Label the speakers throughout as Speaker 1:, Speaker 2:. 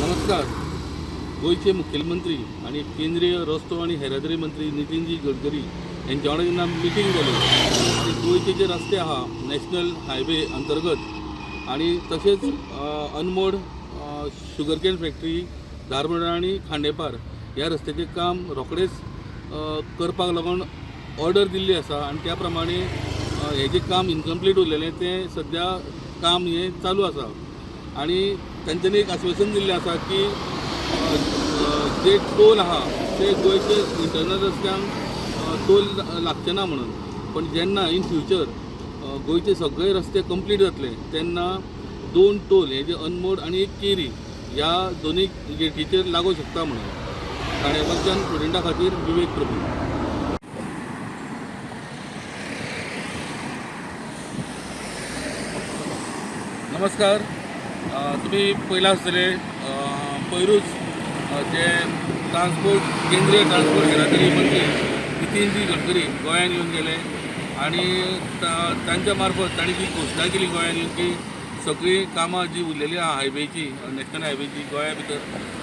Speaker 1: नमस्कार. गोंयचे मुखेलमंत्री आनी केंद्रीय रस्तो आनी येरादारी मंत्री नितीनजी गडकरी यांच्या वांगडा जेन्ना मिटींग जाली आनी गोंयचे जे रस्ते आहा नॅशनल हायवे अंतर्गत आनी तशेंच अनमोड, शुगरकेन फॅक्टरी, धारबांदोडा आनी खांडेपार ह्या रस्त्याचें काम रोखडेंच करपाक लागून ऑर्डर दिल्ली आसा आनी त्या प्रमाणे हेजें काम इनकम्प्लीट उरलेलें तें सद्या काम हें चालू आसा. आनी तांच्यांनी एक आश्वासन दिल्लें आसा की जे टोल आहा ते गोंयचे इंटरनल रस्त्यांक टोल लागचे ना म्हणून. पण जेन्ना इन फ्युचर गोंयचे सगळे रस्ते कंप्लीट जातले, तेन्ना दोन टोल हे जे अनमोड आनी एक केरी ह्या दोनूय गेटीचेर लागू शकता म्हणून. खांडेपारच्यान प्रुडंटा खातीर विवेक प्रभू. नमस्कार. तुमी पयलां आसतले, पयरूच जे ट्रान्सपोर्ट, केंद्रीय ट्रान्सपोर्ट येरादारी मंत्री नितीनजी गडकरी गोंयांत येवन गेले आनी तांच्या मार्फत तांणी जी घोशणा केली गोंयांत येवन की सगळीं कामां जी उरलेली आहा हायवेची, नॅशनल हायवेची गोंया भितर,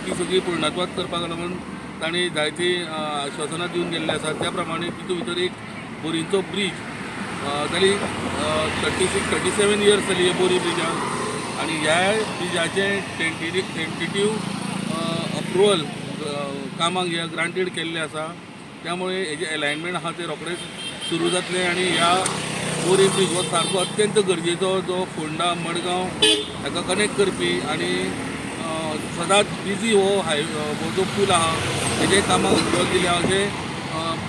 Speaker 1: ती सगळी पूर्णत्वात करपाक लागून तांणी जायतीं आश्वासनां दिवन गेल्लीं आसा. त्या प्रमाणे तितूंत भितर एक बोरींचो ब्रीज जाली, 36 37 इयर्स जाली बोरी ब्रिजाक आनी ह्या ब्रिजाचें टेंटेटीव अप्रुवल कामाक हे ग्रांटेड केल्लें आसा. त्यामुळे हेजें एलायनमेंट आहा तें रोखडेंच सुरू जातलें आनी ह्या बोरी ब्रीज हो सारको अत्यंत गरजेचो, जो फोंडा मडगांव हाका कनेक्ट करपी आनी सदांच बिजी हो हाय हो जो पूल आहा, हेजे कामाक अप्रुवल दिलें अशें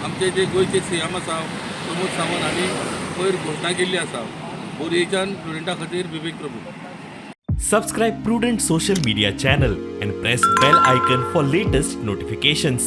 Speaker 1: आमचे जे गोंयचे सीएम आसा प्रमोद सावंत हांणी पयर घोशणा केल्ली आसा. बोरयेच्यान प्रुडंटा खातीर विवेक Prabhu.
Speaker 2: Subscribe Prudent Social Media channel and press bell icon for latest notifications.